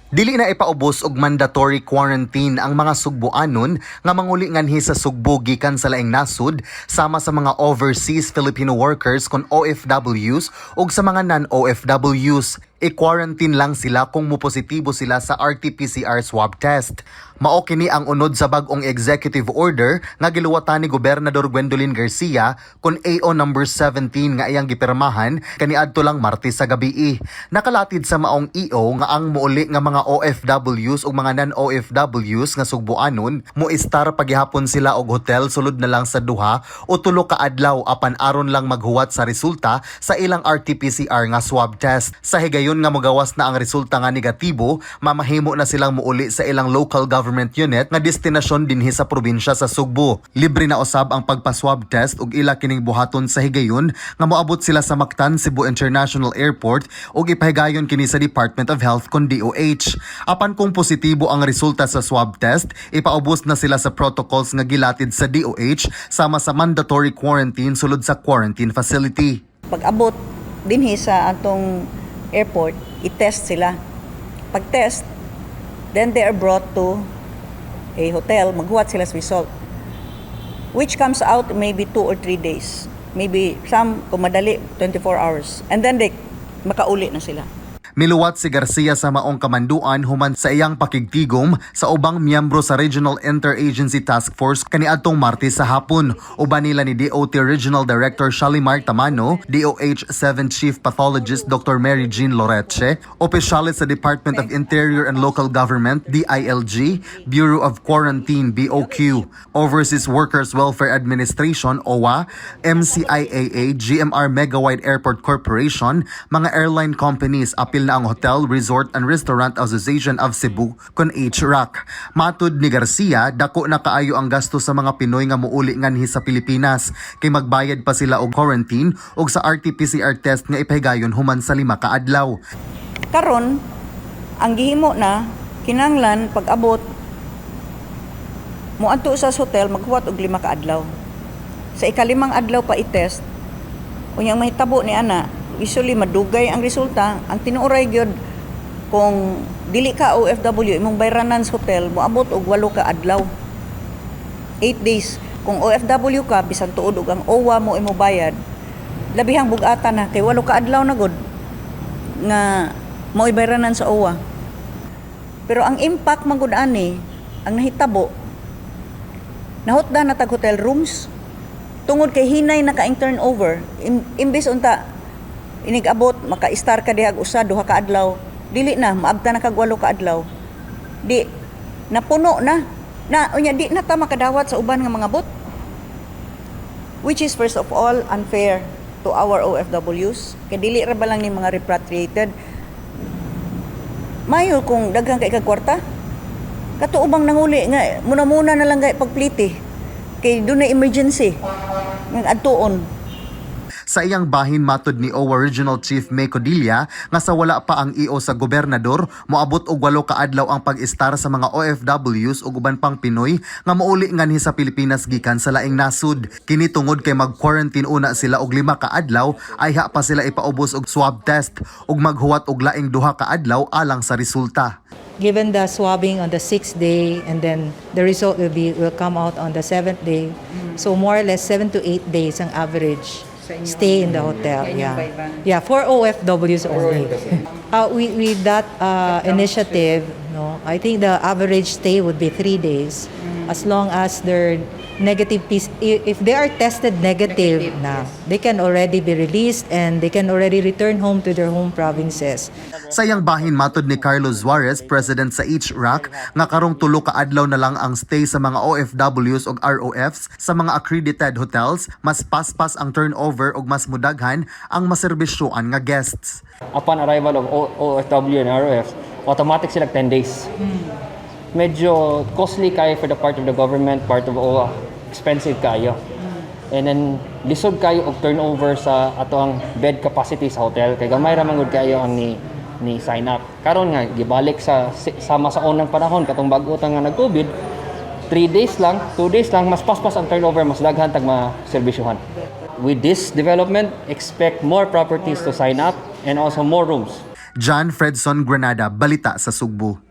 Dili na ipaubos og mandatory quarantine ang mga Sugboanon nga manguli nganhi sa Sugbo gikan sa laing nasud, sama sa mga overseas Filipino workers kon OFWs ug sa mga non-OFWs. I-quarantine lang sila kung mopositibo sila sa RT-PCR swab test. Mao kini ang unod sa bag-ong executive order nga giluwatan ni Gobernador Gwendolyn Garcia kon EO number 17 nga iyang gipirmahan kaniadto lang Martes sa gabii. Nakalatid sa maong EO nga ang muuli nga mga OFWs ug mga non-OFWs nga Sugboanon, mo-estar pagihapon sila og hotel sulod na lang sa 2 o 3 ka adlaw apan aron lang maghuwat sa resulta sa ilang RT-PCR nga swab test. Sa higayon nga mogawas na ang resulta nga negatibo, mamahimo na silang muuli sa ilang local government unit nga destinasyon dinhi sa probinsya sa Sugbo. Libre na usab ang pagpa-swab test ug ila kining buhaton sa higayon nga moabot sila sa Mactan Cebu International Airport ug ipahigayon kini sa Department of Health kon DOH. Apan kung positibo ang resulta sa swab test, ipaubos na sila sa protocols nga gilatid sa DOH sama sa mandatory quarantine sulod sa quarantine facility. Pag abot dinhi sa atong airport, i-test sila. Pag test, then they are brought to a hotel, maghuwat sila sa result. Which comes out maybe 2 or 3 days. Maybe some, kung madali, 24 hours. And then they, makauli na sila. Miluwat si Garcia sa maong kamanduan human sa iyang pakigtigom sa ubang miyembro sa Regional Interagency Task Force kaniadtong Martes sa hapon. Uban nila ni DOT Regional Director Shalimar Tamano, DOH 7 Chief Pathologist Dr. Mary Jean Loreche, opisyales sa Department of Interior and Local Government DILG, Bureau of Quarantine BOQ, Overseas Workers Welfare Administration OWWA, MCIAA, GMR Megawide Airport Corporation, mga airline companies, apil na ang Hotel, Resort and Restaurant Association of Cebu kon HRAC. Matud ni Garcia, dako na kaayo ang gasto sa mga Pinoy nga muuli nganhi sa Pilipinas kay magbayad pa sila og quarantine ug sa RT-PCR test nga ipahigayon human sa 5 ka adlaw. Karon, ang gihimo na, kinanglan pag abot moadto sa hotel, maghuwat og 5 ka adlaw. Sa ikalimang adlaw pa i-test. Unya ang mahitabo ni ana, usually madugay ang resulta. Ang tinuoray gyud, kung dili ka OFW, imong bayranan sa hotel moabot og 8 ka adlaw. 8 days. Kung OFW ka, bisan tuod og ang OWWA mo imo bayad, labihang bugata na kay 8 ka adlaw na gud nga mao'y bayranan sa OWWA. Pero ang impact man gud ani, ang nahitabo, nahutda na tag hotel rooms tungod kay hinay na kaing turnover. Imbes unta inig-abot maka-star ka dihag 1-2 ka adlaw, dili na maabta na kag 8 ka adlaw. Di napuno na na unya di na ta makadawat sa uban nga mga bot, which is first of all unfair to our OFWs kay dili ra ba lang ni mga repatriated. Mayo kung daghan kay kag kwarta, kato ubang nanguli nga muna-muna na lang kay pagpliti kay duna emergency nga adtuon. Sa iyang bahin, matod ni OWWA Regional Chief May Codilla nga sa wala pa ang EO sa gobernador, moabot og 8 ka adlaw ang pag-istar sa mga OFWs ug uban pang Pinoy nga mouli nganhi sa Pilipinas gikan sa laing nasud. Kini tungod kay mag-quarantine una sila og 5 ka adlaw, ayha pa sila ipaubos og swab test ug maghuwat og laing 2 ka adlaw alang sa resulta. Given the swabbing on the sixth day and then the result will come out on the seventh day. So more or less 7 to 8 days ang average stay in the hotel. Yeah, for OFWs only. With that initiative, no, I think the average stay would be 3 days, as long as they're negative piece if they are tested negative na, they can already be released and they can already return home to their home provinces. Sa iyang bahin, matod ni Carlos Suarez, president sa HRAC, nga karong 3 ka adlaw na lang ang stay sa mga OFWs ug ROFs sa mga accredited hotels, mas paspas ang turnover ug mas mudaghan ang maserbisyuan nga guests. Upon arrival of OFW and ROFs, automatic sila 10 days. Medyo costly kayo for the part of the government, part of OWWA, expensive kayo. And then, lisod kayo og turnover sa ato ang bed capacity sa hotel. Kay gamay ra man gud kayo ang ni sign up. Karon nga gibalik sa sama sa unang panahon katong bag-o ta nga nag-COVID, 3 days lang, 2 days lang, mas paspas ang turnover, mas daghan tag maserbisyuhan. With this development, expect more properties to sign up and also more rooms. John Fredson Granada, Balita sa Sugbo.